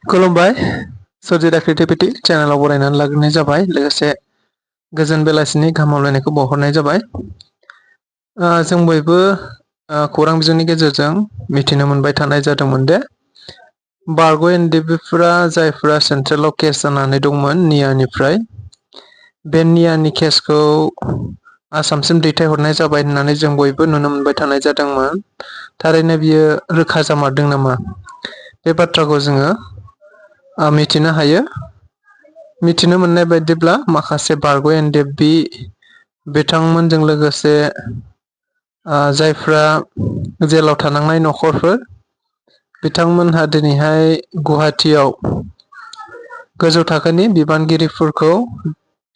खुलुमबाय सोरजिदा क्रिएटिभिटी चेनेलाव बरायनानै लाग्रोनाय जाबाय लोगोसे गोजोन बेलासिनि गाहाम हामलायनायखौ बावहरनाय जाबाय। जों बयबो खौरां बिजोंनि गेजेरजों मिथिनो मोनबाय थानाय जादोंमोन दे बारग' एनडिएफबिफोरा जायफोरा सेन्ट्रेलाव केस जानानै दंमोन नियानिफ्राय बे नियानि केसखौ आसामसिम दैथायहरनाय जाबाय होननानै जों बयबो नुनो मोनबाय थानाय जादोंमोन। थारैनो बियो रोखा जामारदों नामा? बे बाथ्राखौ जोङो मिथिनो हायो। मिथिनो मोननाय बायदिब्ला माखासे बारग' एनडिएफबि बिथांमोनजों लोगोसे जायफ्रा जेलाव थानांनाय नखरफोर बिथांमोनहा दिनैहाय गुवाहाटीआव गोजौ थाखोनि बिबानगिरिफोरखौ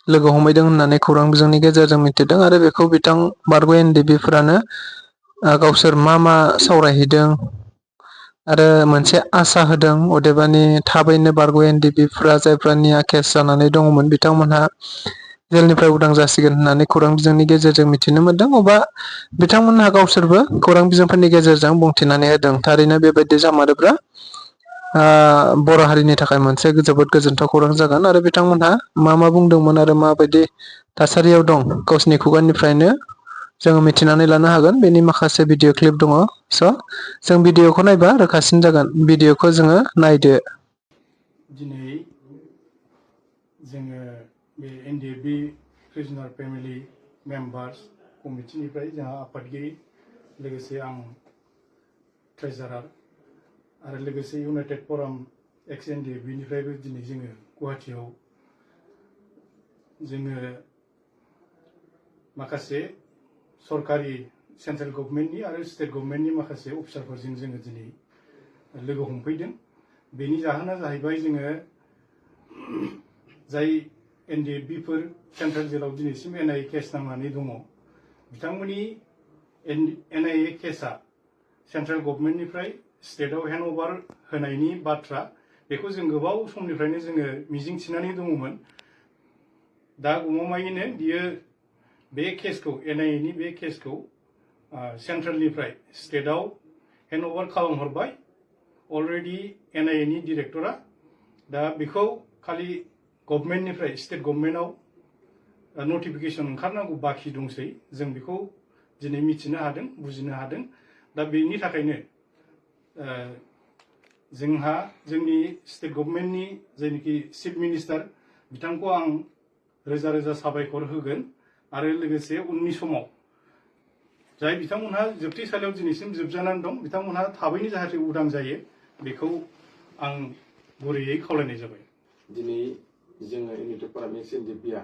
लोगो हमहैदों होननानै खौरां बिजोंनि गेजेरजों मिथिदों आरो बेखौ बिथां बारग' एनडिएफबिफोरानो गावसोर मा सावरायहैदों आरो मोनसे आसा होदों अदेबानि थाबैनो बारग' एनडिएफबिफोरा जायफ्रा निया केस जानानै दङमोन बिथांमोनहा जेलनिफ्राय उदां जासिगोन होननानै खौरां बिजोंनि गेजेरजों मिथिनो मोनदों। अबा बिथांमोनहा गावसोरबो खौरां बिजोंफोरनि गेजेरजों बुंथिनानै होदों। थारैनो बेबायदि जामारोब्ला बर' हारिनि थाखाय मोनसे जोबोद गोजोनथाव खौरां जागोन आरो बिथांमोनहा मा बुंदोंमोन आरो माबायदि थासारियाव दं गावसिनि खुगानिफ्रायनो जोङो मिथिनानै लानो हागोन। बेनि माखासे भिडिअ क्लिप दङ। स' जों भिडिअखौ नायबा रोखासिन जागोन। भिडिअखौ जोङो नायदो। दिनै जोङो बे एनडिएफबि प्रिजनार फेमिलि मेम्बार्स कमिटिनिफ्राय जोंहा आफादगिरि लोगोसे आं ट्रेजारार आरो लोगोसे इउनाइटेड फराम एक्स एनडिएफबिनिफ्रायबो दिनै जोङो गुवाहाटीआव जोङो माखासे सरकारि सेन्ट्रेल गभर्नमेन्टनि आरो स्टेट गभर्नमेन्टनि माखासे अफिसारफोरजों जोङो दिनै लोगो हमफैदों। बेनि जाहोना जाहैबाय जोङो जाय एनडिएफबिफोर सेन्ट्रेल जेलाव दिनैसिम एनआइए केस नांनानै दङ बिथांमोननि एनआइए केसआ सेन्ट्रेल गभर्नमेन्टनिफ्राय स्टेटआव हेन्ड अभार होनायनि बाथ्रा बेखौ जों गोबाव समनिफ्रायनो जोङो मिजिंथिनानै दङमोन। दा गमामायैनो बियो बे केसखौ एनआइएनि बे केसखौ सेन्ट्रेलनिफ्राय स्टेटआव हेन्ड अभार खालामहरबाय। अलरेडि एनआइएनि डिरेक्टरा दा बेखौ खालि गभर्नमेन्टनिफ्राय स्टेट गभर्नमेन्टआव नटिफिकेसन ओंखारनांगौ बाखि दंसै। जों बेखौ दिनै मिथिनो हादों, बुजिनो हादों। दा बेनि थाखायनो जोंहा जोंनि स्टेट गभर्नमेन्टनि जायनोखि चिफ मिनिस्टार बिथांखौ आं रोजा रोजा साबायखर होगोन आरो लोगोसे उननि समाव जाय बिथांमोनहा जोबथेसालियाव दिनैसिम जोबजानानै दं बिथांमोनहा थाबैनो जाहाथे उदां जायो बेखौ आं गुरैयै खावलायनाय जाबाय। दिनै जोङो इउनाइटेड फराम एक्स एनडिएफबिआ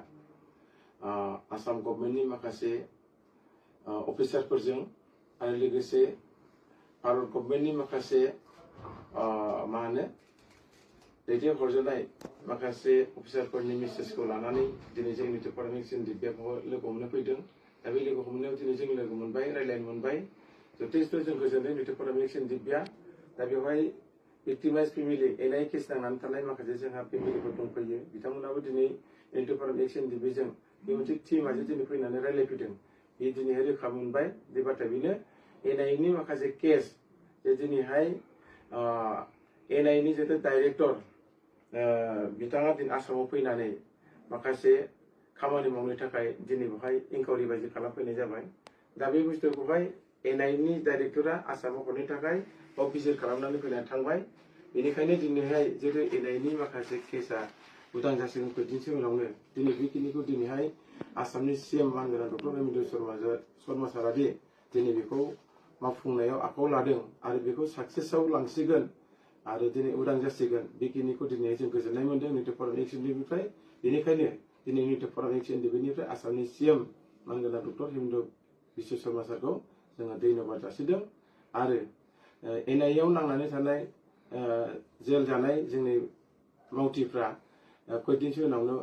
आसाम गभर्नमेन्टनि माखासे अफिसारफोरजों आरो लोगोसे भारत गभर्नमेन्टनि माखासे मा होनो दैथायहरजानाय माखासे अफिसारफोरनि मेसेजखौ लानानै दिनै जों इउनाइटेड फराम एक्स एनडिएफबिखौ लोगो हमनो फैदों। दा बे लोगो हमनायाव दिनै जों लोगो मोनबाय, रायज्लायनो मोनबाय। जथेस्थ' जों गोजोनदों इउनाइटेड फराम एक्स एनडिएफबिआ। दा बेवहाय भिक्टिमाइज फेमिलि एनआइए केस नांनानै थानाय माखासे जोंहा फेमिलिफोर दंफैयो। बिथांमोनाबो दिनै इउनाइटेड फराम एक्स एनडिएफबिजों बे मोनसे टिमआसो दिनै फैनानै रायज्लायफैदों। बे दिनैहाय रोखा मोनबाय बे बाथ्राया बेनो एनआइएनि माखासे केस जे दिनैहाय एनआइएनि जितु डाइरेक्टर बिथाङा दिनै आसामाव फैनानै माखासे खामानि मावनो थाखाय दिनै बेवहाय इनकुवारि बायदि खालामफैनाय जाबाय। दा बे बुस्थुखौहाय एनआइएनि डाइरेक्टरा आसामाव हरनो थाखाय भिजिट खालामनानै फैनानै थांबाय। बेनिखायनो दिनैहाय जितु एनआइएनि माखासे केसआ उदां जासिगोन फैदिनसो उनावनो दिनै बेखिनिखौ दिनैहाय आसामनि सिएम मानगोनां डक्टर हेमन्त शर्मा सारादि दिनै बेखौ मावफुंनायाव आखायाव लादों आरो बेखौ साक्सेसआव लांसिगोन आरो दिनै उदां जासिगोन। बेखिनिखौ दिनै जों गोजोननाय मोनदों इउनाइटेड फराम एक्स एनडिएफबिनिफ्राय। बेनिखायनो दिनै इउनाइटेड फराम एक्स एनडिएफबिनिफ्राय आसामनि सिएम मानगोनां डक्टर हेमन्त बिश्व शर्मा सारखौ जोङो धन्यबाद जासिदों। आरो एनआइएआव नांनानै थानाय जेल जानाय जोंनि मावथिफ्रा खयदिनसो उनावनो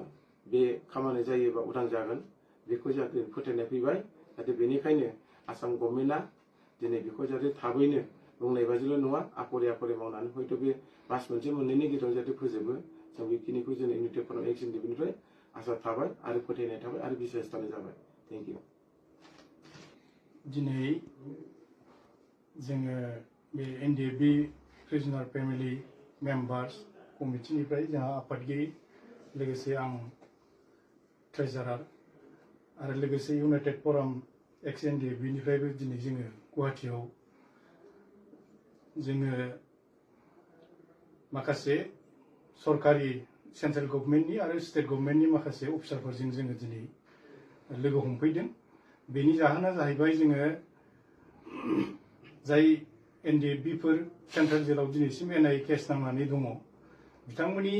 बे खामानि जायोबा उदां जागोन बेखौ जाहाथे फोथायनाय फैबाय। जाहाथे बेनिखायनो आसाम गभर्नमेन्टआ दिनै बेखौ जाहाथे थाबैनो बुंनाय बायदिल' नङा आखरे आखरे मावनानै हयथ' बे मास मोनसे मोननैनि गेजेराव जाहाथे फोजोबो जों बेखिनिखौ जों इउनाइटेड फराम एक्स एनडिएफबिनिफ्राय आसा थाबाय आरो फोथायनाय थाबाय आरो बिसास थानाय जाबाय। Thank you. दिनै जोङो बे एनडिएफबि प्रिजनार फेमिलि मेम्बार्स कमिटिनिफ्राय जोंहा आफादगिरि लोगोसे आं ट्रेजारार आरो लोगोसे इउनाइटेड फराम एक्स एनडिएफबिनिफ्रायबो दिनै जोङो गुवाहाटियाव जोङो माखासे सरकारि सेन्ट्रेल गभर्नमेन्टनि आरो स्टेट गभर्नमेन्टनि माखासे अफिसारफोरजों जोङो दिनै लोगो हमफैदों। बेनि जाहोना जाहैबाय जोङो जाय एनडिएफबिफोर सेन्ट्रेल जेलाव दिनैसिम एनआइए केस नांनानै दङ बिथांमोननि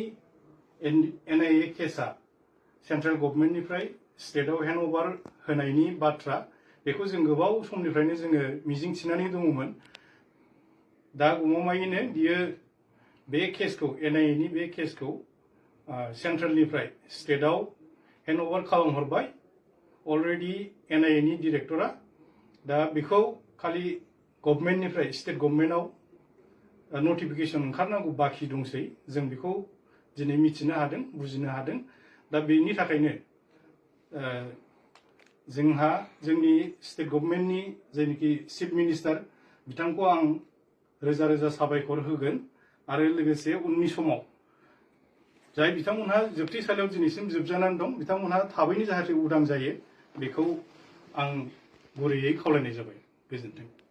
एनआइए केसआ सेन्ट्रेल गभर्नमेन्टनिफ्राय स्टेटआव हेन्डअभार होनायनि बाथ्रा बेखौ जों गोबाव समनिफ्रायनो जोङो मिजिंथिनानै दङमोन। दा गमामायैनो बियो बे केसखौ एनआइएनि बे केसखौ सेन्ट्रेलनिफ्राय स्टेटआव हेन्डअभार खालामहरबाय। अलरेडि एनआइएनि डिरेक्टरा दा बेखौ खालि गभर्नमेन्टनिफ्राय स्टेट गभर्नमेन्टआव नटिफिकेसन ओंखारनांगौ बाखि दंसै। जों बेखौ दिनै मिथिनो हादों, बुजिनो हादों। दा बेनि थाखायनो जोंहा जोंनि स्टेट गभर्नमेन्टनि जायनोखि चिफ मिनिस्टार बिथांखौ आं रोजा रोजा साबायखर होगोन आरो लोगोसे उननि समाव जाय बिथांमोनहा जोबथेसालियाव दिनैसिम जोबजानानै दं बिथांमोनहा थाबैनो जाहाथे उदां जायो बेखौ आं गुरैयै खावलायनाय जाबाय। गोजोन्थों।